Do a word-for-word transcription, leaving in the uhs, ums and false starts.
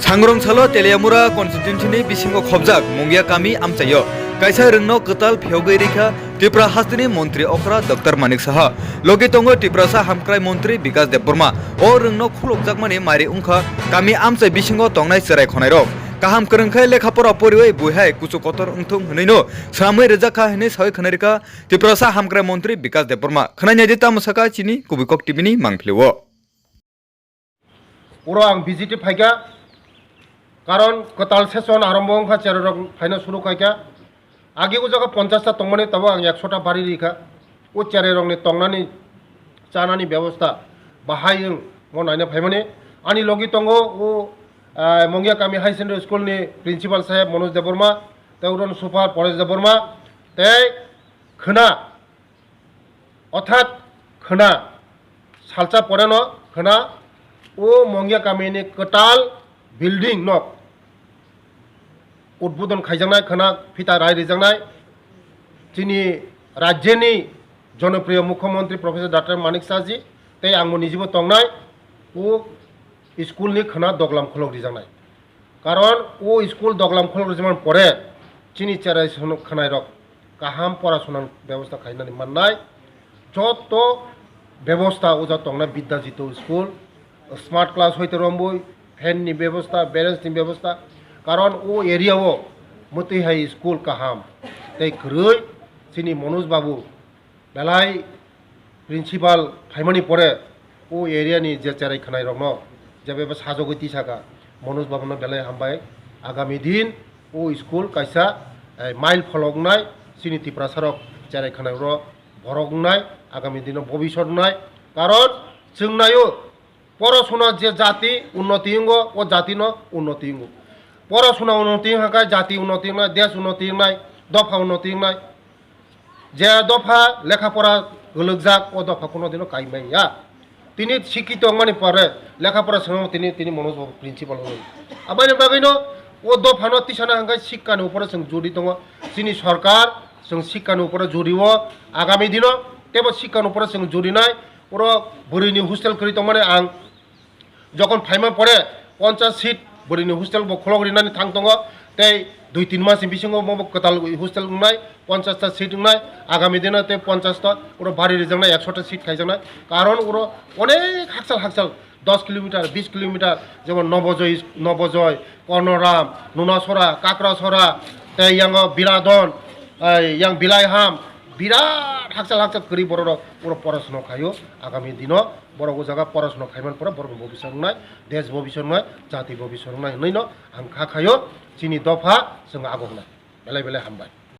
Sangrong salo Teliamura constituency ni bisingo khobjak Mungia kami amchaio kaisa rwngno kwtal phiyogwi rikha Tripura hasteni montri okra Doctor Manik Saha. Logi tongo Tiprasa hamkrai montri Bikas Debbarma. O rwngno khulokjakmani mari wngkha kami amchai bisingo tongnai chwrai khonairok. Kaham kwrwngkhe lekha pora poriwi buihai kuchuk kotor wngthung hwnwino swnamwi rwjakha hwnwi sawi khwnarikha Tiprasa hamkrai montri Bikas Debbarma. Khwnai naidi tamo sakha chini Kubui Kok T V ni mangpilio. Oro ang visit phaikha, karon kwtal session arombo wngkha, chererok phaina suru khaikha. Agi o jaga ponchash ta tongmani, tabuk ang ekso ta bari rikha. O chererokni tongnani, chanani bebosta bahai wng mo naina phaimani. Ani logi tongo o, ah, Mongia Kami High Secondary School ni principal saheb Manoj Debbarma, tei oro ni super Paresh Debbarma, tei khwna Orthat khwna, salsa poreno khwna o Mongia kamini kwtal building nok udbodon khaijaknai, khwna phita rai rijaknai chini rajyoni jonopriyo mukhyamantri Professor Doctor Manik Saha ji tei angbo nijibo tongnai o school ni khwna doglam kholok rijaknai. Karon o school doglam kholok rijimani pore chini cherai sono khwnairok kaham porasonani bebosta khainani mannai. Joto bebosta o jaga tongnai Bidya Jito school, smart class hoite romboi, fan ni bebosta, bench ni bebosta. Karon o area o mwtwi hai school kaham tei kwrwi chini Manoj babu belai principal phaimani pore o area ni je cherai khwnairokno je bebo sajogwi tisaka Manoj babuno belai hambai. Agami din o school kaisa, eh, mile pholok wngnai, chini Tiprasarok cherai khwnairok borok wngnai, agami dino bobisot wngnai. Karon chwng naio, porosona je jati unnoti wngo, o jatino unnoti wngo. Porosona unnoti wngkha khe jati unnoti wngnai, desh unnoti wngnai, dopha unnoti wngnai. Je dopha lekha pora gwlwkjak, o dopha kuno dino kai manya. Tini sikki tongmani pore lekha pora swngmo tini, tini Manoj babu principal hwnwi. Aboni bagwino o dophano tisana hwnkhe sikkani upore chwng juri tongo. Chini sorkar chwng sikkani upore jurio, agami dino teibo sikkani upore chwng jurinai. Oro bwrwini hostel kwrwi tongmani ang jokon phaima pore ponchas seat bwrwini hostel bo kholok rinani thang tongo, tei dui tin mas ni bisingo mo bo kwtal hostel wngnai, ponchas ta seat wngnai, agami dino tei ponchas ta oro bari rijaknai, ekso ta seat khaijaknai. Karon oro onek hakchal hakchal dos kilometer, bis kilometer, jemon Nobojoy, Nobojoy, Kornoram, Nunasora, Kakrasora, tei yango Biradon, eh, yang Bilaiham, birat hakchal hakchal kwrwi bororok oro porasona khaio. Agami dino borok o jaga porasona khaiman pore borokni bobiswt wngnai, desh bobiswt wngnai, jati bobiswt wngnai hwnwi no ang kha khaio. Chini dopha chwng agoknai. Belai belai hambai.